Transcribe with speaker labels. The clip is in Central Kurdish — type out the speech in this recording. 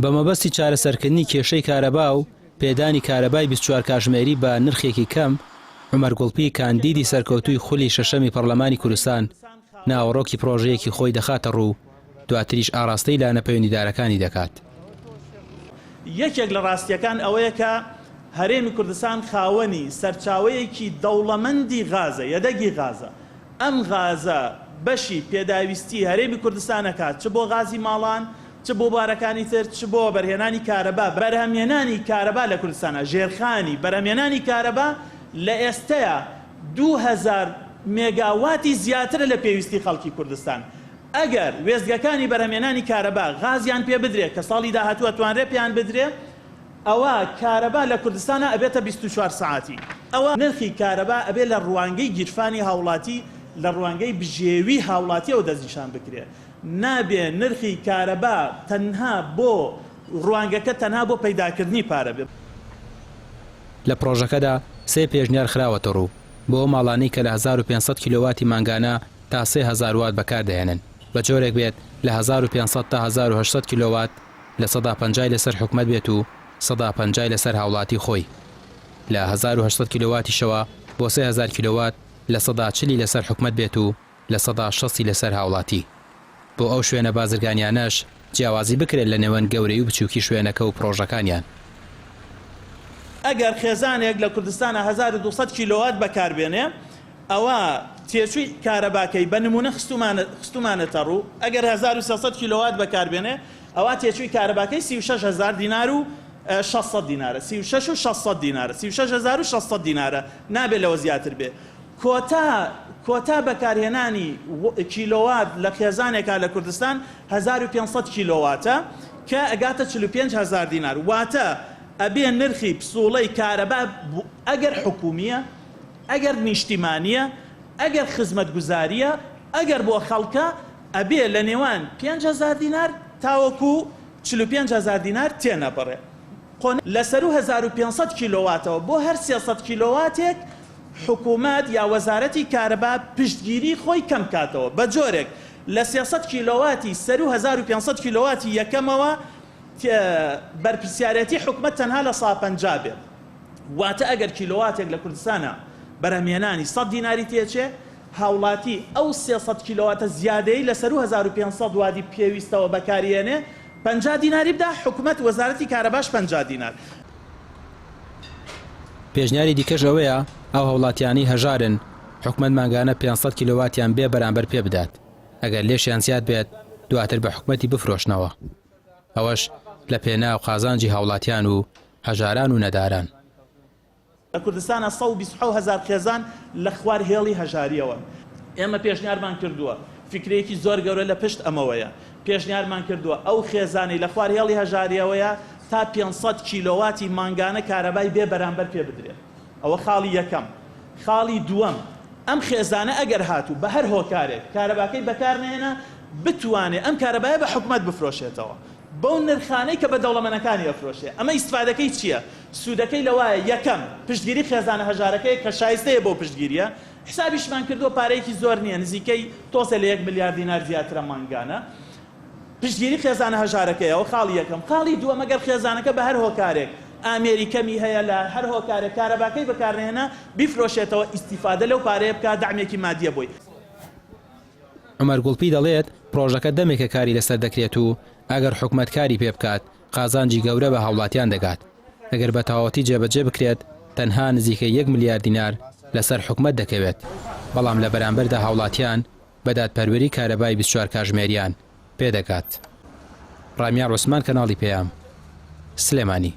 Speaker 1: بە مەبەستی چارەسەرکردنی کێشەی کارەبا و پێدانی کارەبای 24 کاژمێری بە نرخێکی کەم، عومەر گوڵپی کاندیدی سەرکەوتووی خولی شەشەمی پەڕلەمانی کوردستان ناوەڕۆکی پڕۆژەیەکی خۆی دەخاتە ڕوو و دواتریش ئاڕاستەی لایەنە پەیوەندیدارەکانی دەکات.
Speaker 2: یەکێک لە ڕاستییەکان ئەوەیە کە هەرێمی کوردستان خاوەنی سەرچاوەیەکی دەوڵەمەندی غازە، یەدەگی غازە. ئەم غازە بەشی پێداویستی هەرێمی کوردستان ئەکات، چ بۆ غازی ماڵان، چ بۆ بوارەکانی تر، چ بۆ وەبەرهێنانی کارەبا، بەرهەمهێنانی کارەبا لە کوردستانا، ژێرخانی بەرهەمهێنانی کارەبا لە ئێستەیا 2000 مێگاواتی زیاترە لە پێویستی خەڵکی کوردستان. ئەگەر وێستگەکانی بەرهەمهێنانی کارەبا غازیان پێ بدرێ کە ساڵی داهاتوو ئەتوانرێ پێیان بدرێ، ئەوا کارەبا لە کوردستانا ئەبێتە 24 سەعاتی. ئەوا نرخی کارەبا ئەبێ لە ڕوانگەی گیرفانی هاوڵاتی، لە ڕوانگەی بژێوی هاوڵاتیەوە دەستنیشان بکرێ. نابێ نرخی کارەبا تەنها بۆ ڕوانگەکە تەنها بۆ پەیداکردنی پارە بێ.
Speaker 1: لە پڕۆژەکەدا سێ پێشنیار خراوەتە ڕوو بۆ ئەو ماڵانەی کە لە 1500 کیلۆواتی مانگانە تا 3000 وات بەکاردەهێنن، بە جۆرێک بێت لە 1500 تا 1800 کیلۆوات لە سەدا پەنجای لەسەر حکومەت بێت و سەدا پەنجای لەسەر هاوڵاتی خۆی، لە 1800 کیلۆواتیشەوە بۆ 3000 کیلۆوات لە سەدا چلی لەسەر حکومەت بێت و لە سەدا شەستی لەسەر هاوڵاتی. بۆ ئەو شوێنە بازرگانیانەش جیاوازی بکرێت لە نێوەن گەورەی و بچوکی شوێنەکە و پڕۆژەکانیان.
Speaker 2: ئەگەر خێزانێک لە کوردستانا 1200 کیلۆوات بەکاربێنێ ئەوا تێچووی کارەباکەی بە نموونە خستوومانەتە ڕوو، ئەگەر 1300 کیلۆوات بەکاربێنێ ئەوا تێچووی کارەباکەی 36 هەزار دینار و 600 دینارە، 36 و 600 دینارە، 36600 دینارە، نابێ لەوە زیاتر بێ. کۆتا کۆتا بەکارهێنانی کیلۆوات لە خێزانێکا لە کوردستان 1500 کیلۆواتە کە ئەگاتە 45 هەزار دینار، واتە ئەبێ نرخی پسوڵەی کارەبا ئەگەر حکومییە، ئەگەر نیشتیمانییە، ئەگەر خزمەتگوزارییە، ئەگەر بۆ خەڵکە، ئەبێ لە نێوان 5000 دینار تاوەکو 45 هەزار دینار تێنەپەڕێ. قۆناغ لە سەروو 1500 کیلۆواتەوە بۆ هەر 300 کیلۆواتێک حکومەت یا وەزارەتی کارەبا پشتگیری خۆی کەم بکاتەوە بە جۆرێک لە 300 کیلۆواتی سەروو 1500 کیلۆواتی یەکەمەوە بەرپرسیارێتی حکومەت تەنها لە سا 50 بێت. واتە ئەگەر کیلۆواتێک لە کوردستانا بەرهەمهێنانی سەد دیناری تێچێ، هاوڵاتی ئەو 300 کیلۆواتە زیادەی لە سەروو 1500 وادی پێویستەوە بەکاریێنێ 50 دیناری بدا، حکومەت وەزارەتی کارەباش 50 دینار.
Speaker 1: پێشنیاری دیکەش ئەوەیە ئەو هاوڵاتیانەی هەژارن حکومەت مانگانە 500 کیلۆواتیان بێ بەرامبەر پێ بدات، ئەگەر لێشیان زیاد بێت دواتر بە حکومەتی بفرۆشنەوە. ئەوەش لە پێناو قازانجی هاوڵاتیان و هەژاران و نەداران.
Speaker 2: لە کوردستانا 127 هەزار خێزان لە خوار هێڵی هەژارییەوەن. ئێمە پێشنیارمان کردووە، فیکرەیەکی زۆر گەورە لە پشت ئەمەوەیە، پێشنیارمان کردووە ئەو خێزانەی لە خوار هێڵی هەژارییەوەیە تا 500 کیلۆواتی مانگانە کارەبای بێ بەرامبەر پێ بدرێت. ئەوە خاڵی یەکەم. خاڵی دووەم، ئەم خێزانە ئەگەر هاتوو بە هەر هۆکارێک کارەباکەی بەکار نەهێنا، بتوانێ ئەم کارەبایە بە حکومەت بفرۆشێتەوە بەو نرخانەی کە بە دەوڵەمەنەکانی ئەفرۆشێ. ئەمە ئیستفادەکەی چییە؟ سوودەکەی لەوایە، یەکەم، پشتگیری خێزانە هەژارەکەیە کە شایستەیە بەو پشتگیرییە، حسابیشمان کردووە پارەیەکی زۆر نییە، نزیکەی تۆزێ لە یەک ملیار دینار زیاترە مانگانە. پشتگیری خێزانە هەژارەکەیە، ئەوە خاڵی یەکەم. خاڵی دووەم، ئەگەر خێزانەکە بە هەر هۆکارێک ئامێری کەمی هەیە، لە هەر هۆکارێک کارەباکەی بەکارنەهێنا، بیفرۆشێتەوە، ئیستیفادە لەو پارەیە بکات، دەعمێکی مادییە بۆی.
Speaker 1: عومەر گوڵپی دەڵێت، پڕۆژەکە دەمێکە کاری لەسەر دەکرێت و ئەگەر حکومەت کاری پێ بکات، قازانجی گەورە بە هاوڵاتیان دەگات. ئەگەر بە تەواوەتی جێبەجێ بکرێت، تەنها نزیکەی یەک ملیار دینار لەسەر حکومەت دەکەوێت، بەڵام لە بەرامبەردا هاوڵاتیان بە دادپەروەری کارەبای 24 کاژمێریان پێدەگات. ڕامیار عوسمان کەناڵی پەیام، سلێمانی.